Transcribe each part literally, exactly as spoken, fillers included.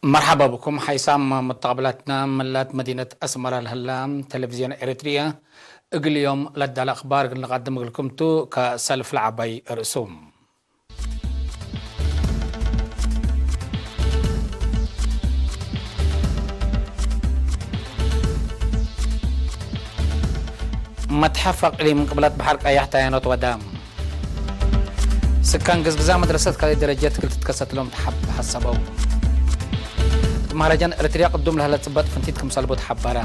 መርሐባ ብኩም ሓይሳም መተቅብላትና። ምላድ መዲነት አስመረ ለህላ ቴሌቪዝዮን ኤረትርየ እግል ዮም ለዳለ አክባር እግል ንቀድም እግልኩም ቱ። ከሰልፍ ለዐባይ ርእሱ። መትሐፍ አቅሊም ቅብለት በሐር ቀያሕ ታየኖት ወደ። ስካን ግዝግዛ መድረሰት ካልኣይ ደረጀት እግል ትትከሰት እሎም ተሐብ ሐሰበው። እት መህረጃን ኤረትርያ ቅዱም ለህለ ጽበጥ ፍንቲት ክምሰልቡ ተሐበረ።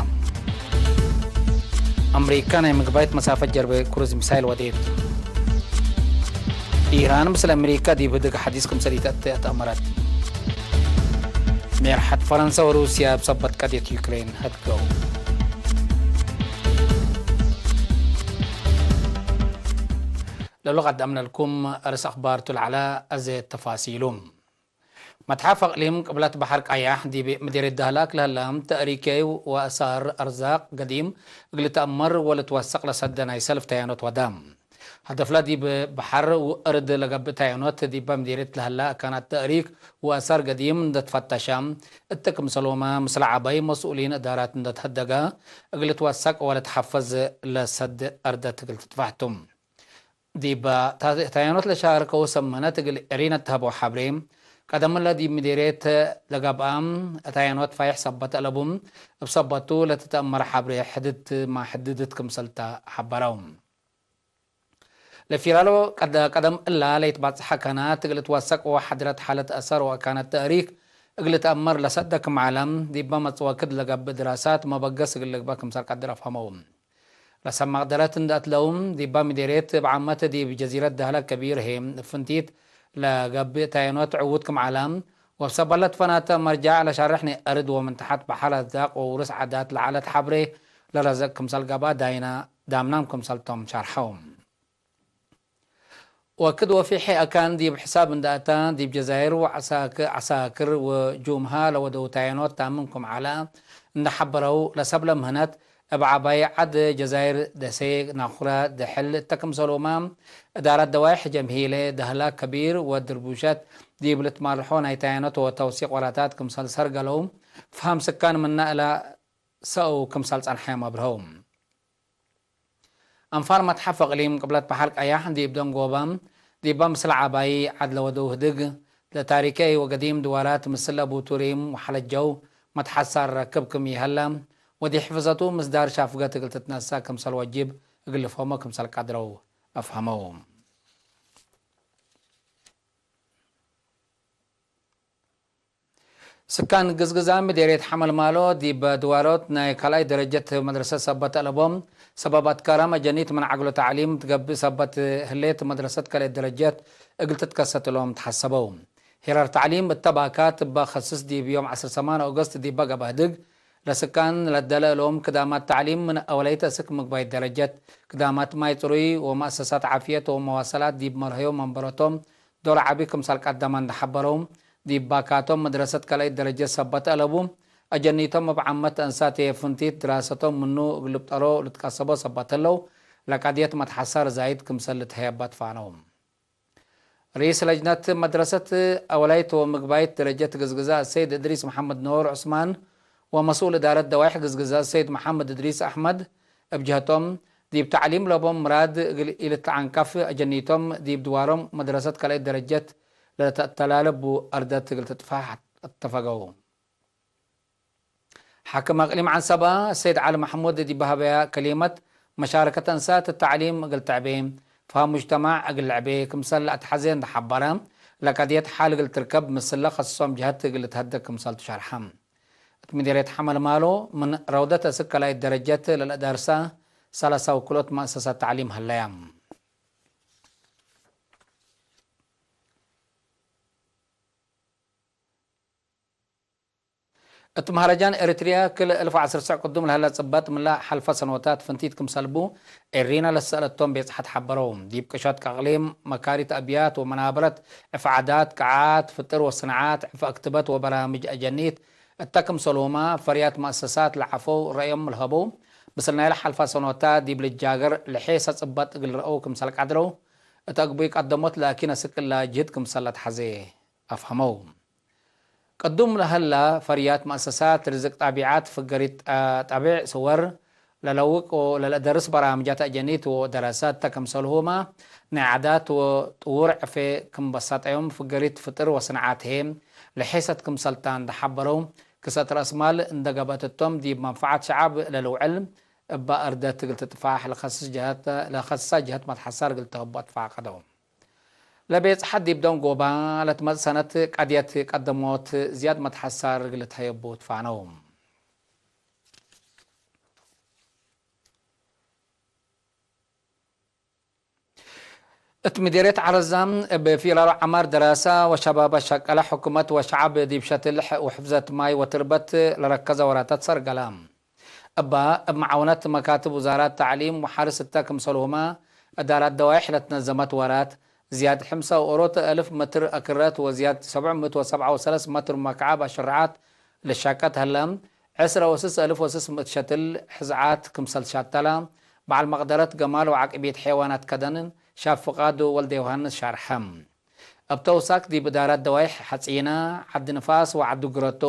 አምሪካ ናይ ምግባይት መሳፈት ጀርቤ ክሩዝ ሚሳይል ወዴት። ኢራን ምስል አምሪካ ዲብ ህድግ ሐዲስ ክምሰል ኢተአቴ አትአመረት። ሜርሐት ፈረንሰ ወሩስያ እብ ሰበት ቀድየት ዩክሬን ሀድገው። ለሉ ቀደምነ ለኩም አርስ አክባር ቱ ለዐለ አዜ ተፋሲሉ። መትሐፍ አቅሊም ቅብለት በሐር ቀያሕ ዲብ ምዴርየት ደህላክ ለህለ ተእሪክያይ ወአሳር አርዛቅ ገዲም እግል ተአመር ወልትወሰቅ ለሰደ ናይ ሰልፍ ተያኖት ወደ። ሀደፍለ ዲብ በሐር ወእርድ ለገብእ ተያኖት ዲበ ምዴርየት ለህለ አካናት ተእሪክ ወአሳር ገዲም እንደ ትፈተሸ፣ እተ ክምሰሎመ ምስለ ዐባይ መስኡሊን እዳራት እንደ ተሀደገ እግል ትወሰቅ ወለትሐፈዝ ለሰድ አርደት እግል ትትፋሕ ቱ። ዲብ ታ-፣ ታየኖት ለሻርከው ሰመነት እግል ኤሪነ ተሀበው ሐብሬ፣ ቀደምለ ዲብ ምዴርየት ለገብአ ታየኖት ፋይሕ ሰበት አለቡ፣ እብ ሰበቱ ለትትአመር ሐብሬ ሕድት ማሕድድት ክምሰልተ ሐበረው። ለፊራሎ ቀደ-፣ ቀደም እላ ለይትባጽሐ አካናት እግል ትወሰቅ ወሐድረት ሓለት አሰር ወአካነት ተእሪክ እግል ተአመር ለሰደ ክም ዐለ፣ ዲበ መጽእ ወክድ ለገብእ ድራሳት መበገስ እግል ልግበእ ክምሰል ቀድር አፍሀመው። ለሰብ መቅደረት እንደ አትለው፣ ዲባ ምዴርየት እብ ዓመት ዲብ ጀዚረት ደህለ ከቢር ህዬ፣ እብ ፍንቲት ለገብእ ታየኖት ዕዉት ክም ዐለ፣ ወእብ ሰበለት ፈናተ መርጃዕ ለሻርሕ ናይ አርድ ወምን ተሐት በሐር አዛቅ ወውርስ ዓዳት ለዐለት ሐብሬ ለረዘቅ ክምሰል ገብአ ዳይና ዳምናም ክምሰልቶም ሻርሐው። ወክድ ወፊሕ አካን ዲብ ሕሳብ እንደ አታ፣ ዲብ ጀዛይር ወዐሳክ-፣ ዐሳክር ወጁምሃ ለወደው ታየኖት ታምም ክም ዐለ እንደ ሐበረው፣ ለሰብለ ምህነት እብ ዐባይ ዐድ ጀዛይር ደሴ፣ ናኩረ፣ ደሕል እተ ክምሰሎማ እዳረት ደዋይሕ ጀምሂለ፣ ደህላክ ከቢር ወድርቡሸት ዲብ ልትማርሖ ናይ ታየኖት ወተውሲቅ ወላታት ክምሰል ሰርገለው፣ ፈሀም ስካን ምነ እለ ሰአው ክምሰል ጸንሐዮም አብርሀው። አንፋር መትሐፍ እቅሊም ቅብለት በሐር ቀያሕ ዲብ ደንጎበ፣ ዲበ ምስል ዐባይ ዐድ ለወደው ህድግ፣ ለታሪካይ ወገዲም ድዋራት ምስል አቡቱሪም ወሐለጀው መትሐሳር ረክብ ክም ይሀለ፣ ወዲብ ሕፍዘቱ ምስዳር ሻፍገት እግል ትትነሰእ ክምሰል ወጅብ እግል ልፍሀሞ ክምሰል ቀድረው አፍሀመው። ስካን ግዝግዛ ምዴርየት ሐመልማሎ፣ ዲብ ድዋሮት ናይ ካልኣይ ደረጀት መድረሰት ሰበት አለቦም፣ ሰበብ አትካራም አጀኒት ምን ዐግሎ ተዕሊም ትገብእ ሰበት ህሌት መድረሰት ካልኣይ ደረጀት እግል ትትከሰት እሎም ተሐሰበው። ሄራር ተዕሊም እተ ባካት እበ ከስስ ዲብ ዮም ዐስር ሰማን ኦገስት ዲበ ገብአ ህድግ፣ ለስካን ለደለ እሎም ክዳማት ተዕሊም ምን አወላይት እስክ ምግባይት ደረጀት፣ ክዳማት ማይ ጽሩይ ወመአሰሳት ዓፍየት ወመዋሰላት ዲብ መርሀዮም መንበረቶም፣ ዶር ዐቢ ክምሰል ቀደመ እንደ ሐበረው፣ ዲብ ባካቶም መድረሰት ካልኣይት ደረጀት ሰበት አለቡ፣ አጀኒቶም እብ ዓመት አንሳት ህዬ ፍንቲት ድራሰቶም ምኑ እግል ልብጠሮ ልትቀሰቦ ሰበት ህለው፣ ለቀድየት መትሐሳር ዛይድ ክምሰል ልትሀየበት ፋነው። ርኢስ ለጅነት መድረሰት አወላይት ወምግባይት ደረጀት ግዝግዛ አሰይድ እድሪስ መሐመድ ኖር ዑስማን ወመስኡል እዳረት ደዋይሕ ግዝግዛ አሰይድ መሐመድ እድሪስ አሕመድ እብ ጀህቶም፣ ዲብ ተዕሊም ለቦም ምራድ እግል ኢልትዐንቀፍ አጀኒቶም፣ ዲብ ድዋሮም መድረሰት ካልኣይት ደረጀት ለተአተላልቡ አርደት እግል ትጥፋሕ አተፈገው። ሓክም አቅሊም ዐንሰበ ሰይድ ዐሊ መሕሙድ ዲብ ሀበያ ከሊመት፣ መሻረከት አንሳት ተዕሊም እግል ተዕቤ፣ ፈሀም ሙጅተማዕ እግል ለዕቤ ክምሰል ለአትሐዜ እንደ ሐበረ፣ ለቀድየት ሓል እግል ትርከብ ምስለ ከስሶም ጀሀት እግል ልትሀደግ ክምሰልቱ ሸርሐ። እት ምዴርየት ሐመልማሎ፣ ምን ረውደት እስክ ካልኣይት ደረጀት ለለአዳርሰ ሰለሳ ውክሎት መአሰሳት ተዕሊም ሀለያ። እት መሀረጃን ኤሪትርያ ክል እልፍ ወዐስር ስዕ ቅዱም ለሀለ ጽበጥ ምለ ሐልፈ ሰኖታት ፍንቲት ክምሰልቡ ኤሪነ ለሰአለቶም ቤጽሐት ሐበረው። ዲብ ቅሸት ከእቅሊም፣ መካሪት አብያት ወመናበረት፣ ዕፍ ዓዳት፣ ቅዓት ፍጥር ወስንዓት፣ ዕፍ አክትበት ወበራምጅ አጀኒት እተ ክምሰልሁመ ፈርያት መአሰሳት ለዐፈው ረአዮም ለሀበው፣ ምስል ናይለ ሐልፈ ሰኖታት ዲብ ልጃገር ለሔሰ ጽበጥ እግል ረአው ክምሰል ቀድረው፣ እት አግቡይ ቀደሞት ላኪን አስክ እላ ጅህድ ክምሰል ለትሐዜ አፍሀመው። ቅዱም ለሀላ ፈርያት መአሰሳት ርዝቅ ጣቢዓት ፍገሪት ጠ-፣ ጠቢዕ ስወር ለለውቅ ወለለአደርስ በራምጃት አጀኒት ወደረሰት ተ ክምሰልሁመ፣ ናይ ዓዳት ወጥዉር ዕፌ ክም በሳጠዮም ፍገሪት ፍጥር ወስንዓት ህዬ ለሔሰት ክምሰልታ እንደ ሐበረው፣ ክሰት ረአስማል እንደ ገብአት እቶም ዲብ መንፈዓት ሸዓብ ለልውዕል እበ አርደት እግል ትጥፋሕ ለከስስ ጀሀት፣ ለከስሳ ጀሀት መትሐሳር እግል ተሀቡ አትፋቀደው። ለቤጽሐት ዲብ ደንጎባ ለትመጽእ ሰነት ቀድየት ቀደሞት ዝያድ መትሐሳር እግል ልትሀየቡ ትፋነው። እት ምዲርየት ዐረዛም እብ ፊራሮ ዐማር ደራሰ ወሸባብ አሸቀለ ሕኩመት ወሸዐብ ዲብ ሸትል ወሕፍዘት ማይ ወትርበት ለረከዘ ወራታት ሰርገለ። እባ እብ መዓውነት መካትብ ውዛራት ተዕሊም ወሐርስ እተ ክምሰልሁመ እዳራት ደዋይሕ ለትነዘመት ወራት፣ ዝያድ ሕምሰ ወኦሮት እልፍ መትር አክረት ወዝያድ ሰብዕ ምእት ወሰብዓ ወሰለስ መትር መክዓብ አሽርዓት ልሻቀት ሀለ፣ ዕስረ ወስስ እልፍ ወስስ ምእት ሸትል ሕዝዓት ክምሰል ሻተለ፣ በዐል መቅደረት ገማል ወዐቅብየት ሐይዋናት ከደን ሻብ ፍቃዱ ወልደ ዮሐንስ ሻርሐ። እብ ተውሳክ ዲብ እዳራት ደዋይሕ ሐጺነ፣ ዐዲ ንፋስ ወዐዲ ግረቶ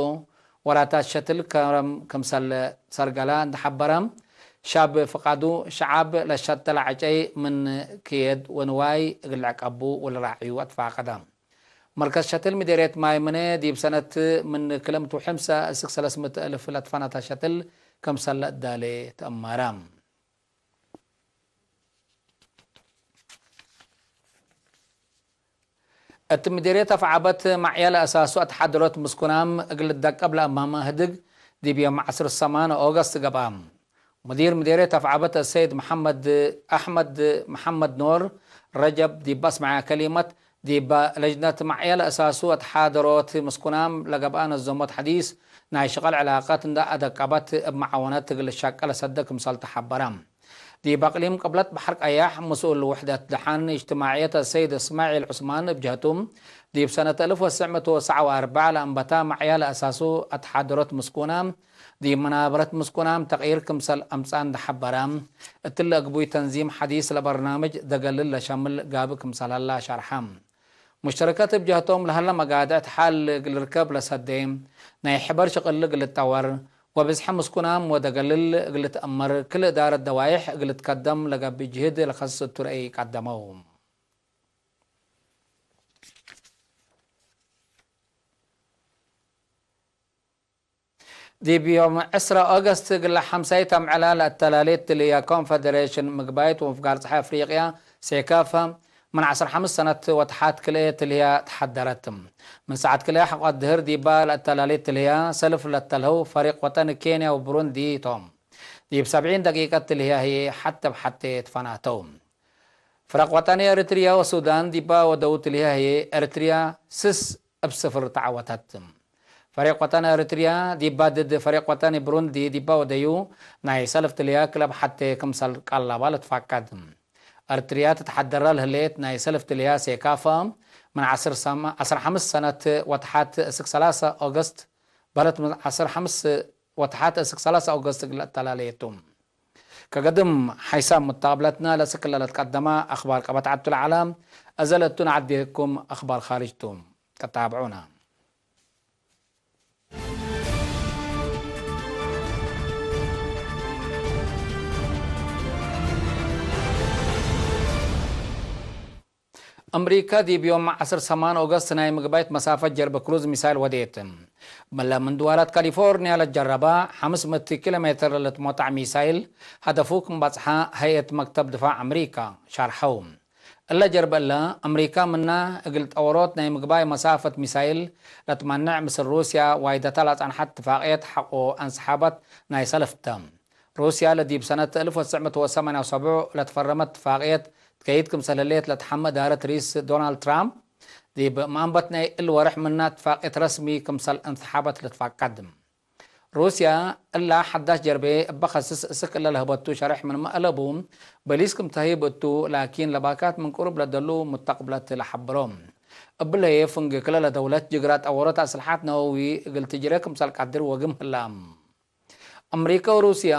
ወራታት ሸትል ከረም ክምሰል ሰርገለ እንደ ሐበረ፣ ሻብ ፍቃዱ ሸዓብ ለሸተለ ዐጨይ ምን ክየድ ወንዋይ እግል ልዕቀቡ ወለራዕዩ አትፋቀደ። መርከዝ ሸትል ምዴርየት ማይ ምነ ዲብ ሰነት ምን ክልምቱ ሕምሰ እስክ ሰለስ ምእት እልፍ ለትፈነተ ሸትል ክምሰል ለእዳሌ ተአመረ። እት ምዴርየት አፍዓበት ማዕያ ለአሳሱ አትሓደሮት ምስኩናም እግል ልደቀብ ለአማመ ህድግ ዲብ ዮም ዐስር ሰማን ኦገስት ገብአ። ሙዲር ምዴርየት አፍዓበት አሰይድ መሐመድ አሕመድ መሐመድ ኖር ረጀብ ዲብ አስመዐ ከሊመት፣ ዲብ ለጅነት ማዕያ ለአሳሱ አትሓደሮት ምስኩናም ለገብአ ነዘሞት ሐዲስ ናይ ሽቀል ዕላቀት እንደ አደቀበት እብ መዓወነት እግል ልሻቀል ለሰደ ክምሰል ተሐበረ። ዲብ አቅሊም ቅብለት በሐር ቀያሕ፣ መስኡል ውሕደት ደሐን እጅትማዕየት አሰይድ እስማዒል ዑስማን እብ ጀህቱ፣ ዲብ ሰነት እልፍ ወትስዕ ምእት ወሰብዓ ወአርበዕ ለአንበታ ማዕያ ለአሳሱ አትሓደሮት ምስኩናም፣ ዲብ መናበረት ምስኩናም ተቅይር ክምሰል አምጽአ እንደ ሐበረ፣ እትለ እግቡይ ተንዚም ሐዲስ ለበርናምጅ ደገልል ለሸምል ጋብእ ክምሰል ሀላ ሸርሐ። ሙሽተረከት እብ ጀህቶም ለሀለ መጋድዕት ሐል እግል ልርከብ ለሰዴ፣ ናይ ሕበር ሽቅል እግል ልጠወር፣ ወብዝሐ ምስኩናም ወደገልል እግል ልትአመር፣ ክል እዳረት ደዋይሕ እግል ልትከደም ለገብእ ጅህድ ለከስስ እቱ ረአይ ቀደመው። ዲብ ዮም ዕስረ ኦገስት እግለ ሐምሳይት አምዕላ ለአተላሌት ትልህያ ኮንፈደሬሽን ምግባይት ወምፍጋር ጸሓይ አፍሪቅያ፣ ሴካፋ፣ ምን ዐስር ሐምስ ሰነት ወተሓት ክልኤ ትልህያ ተሓደረት። ምን ሰዓት ክልኤ ሐቆት ድህር ዲባ ለአተላሌት ትልህያ ሰልፍ ለተልሀው ፈሪቅ ወጠን ኬንያ ወብሩንዲ ቶም። ዲብ ሰብዒን ደቂቀት ትልህያ ህዬ ሐቴ ብሐቴ ትፈናተው። ፍረቅ ወጠን ኤሪትርያ ወሱዳን ዲባ ወደው ትልህያ ህዬ ኤሪትርያ ስስ እብ ስፍር ተዐወተት። ፈሪቅ ወጠን ኤሪትርያ ዲባ ድድ ፈሪቅ ወጠን ብሩንዲ ዲባ ወደዩ ናይ ሰልፍ ትልህያ ክለብ ሐቴ ክምሰል ቀለባ ልትፋቀድ። ኤሪትርያ ትትሐደረ ለህሌት ናይ ሰልፍ ትልህያ ሴካፋ ምን ዐስር ሰማ-፣ ዐስር ሐምስ ሰነት ወተሓት እስክ ሰላሰ ኦገስት በለት ምን ዐስር ሐምስ ወተሓት እስክ ሰላሰ ኦገስት እግል አተላሌቱ። ከገድም ሓይሳም ሙተቀብለትነ ለስክለ ለትቀደመ አክባር ቀበት ዐቱ ለዐለ፣ አዘ ለእቱ ነዐዴኩም አክባር ካርጅ ቱ። ቀጣብዑነ። አምሪከ ዲብ ዮም ዐስር ሰማን ኦገስት ናይ ምግባይት መሳፈት ጀርበ ክሩዝ ሚሳይል ወዴት። እለ ምን ድዋራት ካሊፎርንያ ለጀረበ ሐምስ ምእት ኪሎ ሜትር ለልትሞጣዕ ሚሳይል ሀደፉ ክም በጽሐ ሀይአት መክተብ ድፋዕ አምሪከ ሸርሐው። እለ ጀርበ እለ፣ አምሪከ ምነ እግል ጠወሮት ናይ ምግባይ መሳፈት ሚሳይል ለትመንዕ ምስል ሩስያ ዋይደተ ለጸንሐት ትፋቅየት ሐቆ አንሰሓበት ናይ ሰልፍ ተ። ሩስያ ለዲብ ሰነት እልፍ ወትስዕ ምእት ወሰማንያ ወሰብዑ ለትፈረመት ትፋቅየት ትከይድ ክምሰል ህሌት ለትሐመ እዳረት ሪስ ዶናልድ ትራምፕ፣ ዲብ መአንበት ናይ እል ወርሕ ምና ትፋቅየት ረስሚ ክምሰል እንሰሓበት ልትፋቀድ። ሩስያ እላ ሐዳስ ጀርቤ እበ ከስስ እስክ እለ ለህበቱ ሸሬሕ ምንመ አለቡ፣ በሊስ ክም ተህይብ እቱ፣ ላኪን ለባካት ምን ቅሩብ ለደሉ ሙተቅብለት ለሐብሮ። እብለ ህዬ ፍንጌ ክለ ለደውለት ጅግራ ጠወሮት አስልሓት ነወዊ እግል ትጅሬ ክምሰል ቀድር ወግም ህላ። አምሪከ ወሩስየ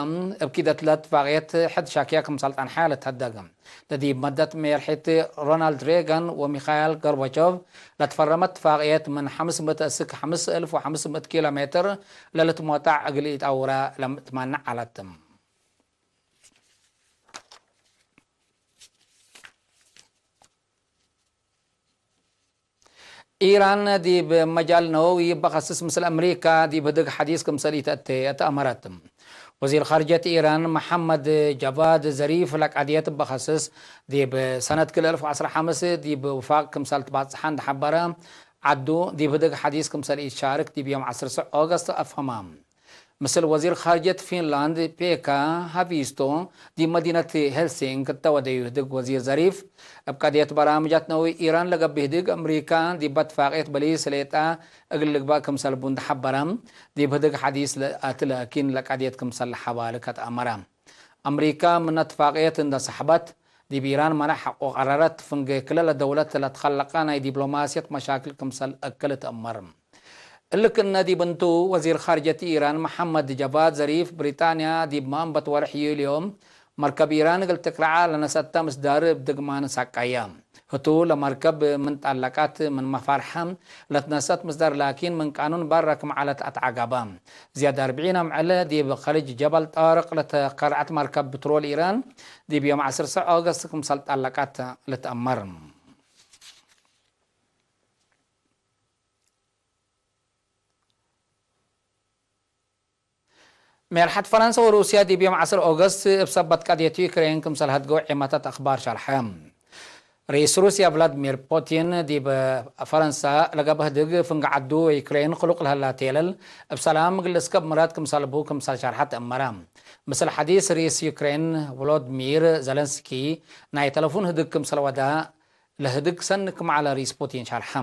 እብ ኪደት ለትፋቅየት ሕድ ሻክየ ክምሰል ጸንሐ ልትሀደግ። ለዲብ መደት ሜርሒት ሮናልድ ሬገን ወሚካይል ጎርባቾቭ ለትፈረመ ትፋቅየት ምን ሐምስ ምእት እስክ ሐምስ እልፍ ወሐምስ ምእት ኪሎ ሜትር ለልትሞጣዕ እግል ኢጣውረ ለትማነዕ ዐለት። ኢራን ዲብ መጃል ነወዊ በኸስስ ምስል አምሪካ ዲብ ህድግ ሐዲስ ክምሰል ኢተአቴ ተአመረት። ወዚር ኻርጀት ኢራን መሐመድ ጃቫድ ዘሪፍ ለቀድየት በኸስስ ዲብ ሰነት ክልኤ እልፍ ወዐስር ሐምስ ዲብ ውፋቅ ክምሰል ትባጽሐ እንደ ሐበረ፣ ዐዱ ዲብ ህድግ ሐዲስ ክምሰል ኢትሻርክ ዲብ ዮም ዐስር ኦገስት አፍሀማ። ምስል ወዚር ኻርጀት ፊንላንድ ፔካ ሃቪስቶ ዲብ መዲነት ሄልሲንክ እተ ወደዩ ህድግ ወዚር ዘሪፍ፣ እብ ቀድየት በራምጃት ነዊ ኢራን ለገብእ ህድግ አምሪካ ዲብ በትፋቅየት በሊስ ሌጣ እግል ልግባእ ክምሰል ቡ እንደ ሐበረ፣ ዲብ ህድግ ሐዲስ ለአቲ ላኪን ለቀድየት ክምሰል ለሐባልክ አትአመረ። አምሪካ ምነ ትፋቅየት እንደ ሰሕበት፣ ዲብ ኢራን መነሕ ሐቆ ቀረረት፣ ፍንጌ ክለ ለደውለት ለትከለቀ ናይ ዲፕሎማስየት መሻክል ክምሰል እክል ትአመር። እሊ ክእነ ዲብ እንቱ፣ ወዚር ኻርጀት ኢራን መሐመድ ጀቫድ ዘሪፍ፣ ብሪጣንያ ዲብ መአንበት ወርሕ ዩልዮ መርከብ ኢራን እግል ትቅረዐ ለነሰአተ ምስዳር እብ ድግማን ሳቀየ። ህቱ ለመርከብ ምን ጣለቃት ምን መፋርሐ ለትነሰአት ምስዳር ላኪን ምን ቃኑን በረ ክም ዐለት አትዐገበ። ዝያድ አርብዒን አምዕል ዲብ ከልጅ ጀበል ጣርቅ ለተከርዐት መርከብ ብትሮል ኢራን ዲብ ዮም ዐስር ኦገስት ክምሰል ጣለቃት ልትአመር። ሜርሐት ፈረንሰ ወሩስያ ዲብ ዮም ዐስር ኦገስት እብ ሰበት ቀድየት ዩክሬን ክምሰል ሀድገው ዔመታት አክባር ሸርሐ። ርኢስ ሩስያ ቭላድሚር ፑቲን ዲብ ፈረንሳ ለገብአ ህድግ ፍንጌ ዐዱ ወዩክሬን ክሉቅ ለሀላ ቴለል እብ ሰላም እግል ልስከብ ምራድ ክምሰል ቡ ክምሰል ሸርሐት አመረ። ምስል ሐዲስ ርኢስ ዩክሬን ቮሎድሚር ዘለንስኪ ናይ ተለፉን ህድግ ክምሰል ወዳ ለህድግ ሰኒ ክም ዐለ ርኢስ ፑቲን ሸርሐ።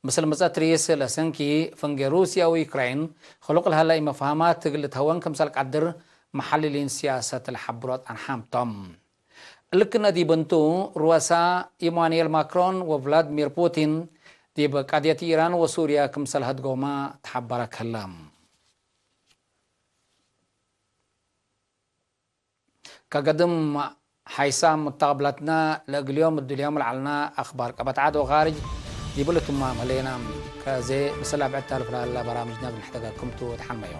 ምስል ምጸት ርኢስ ዘለንስኪ፣ ፍንጌ ሩስያ ወዩክሬን ክሉቅ ለሀለ ኢመፍሀማት እግል ልትሀወን ክምሰል ቀድር መሐልሊን ሲያሰት ለሐብሮ ጸንሐም ቶም። እሊ ክእነ ዲብ እንቱ፣ ሩአሳ ኢማኑኤል ማክሮን ወቭላድሚር ፑቲን ዲብ ቀድየት ኢራን ወሱርያ ክምሰል ሀድጎመ ተሐበረ ከለ። ከገድም ሐይሳም ሙተቅብለትነ ለእግል ዮም እድልዮም ለዐልነ አክባር ቀበት ዐድ ወካርጅ ዲቡ ልትማም ህሌነ። ከዜ ምስል አብዕድ ታልፍ ለሀለ በራምጅነ እግል ንሕተገኩም ቱ። ተሐመዮ።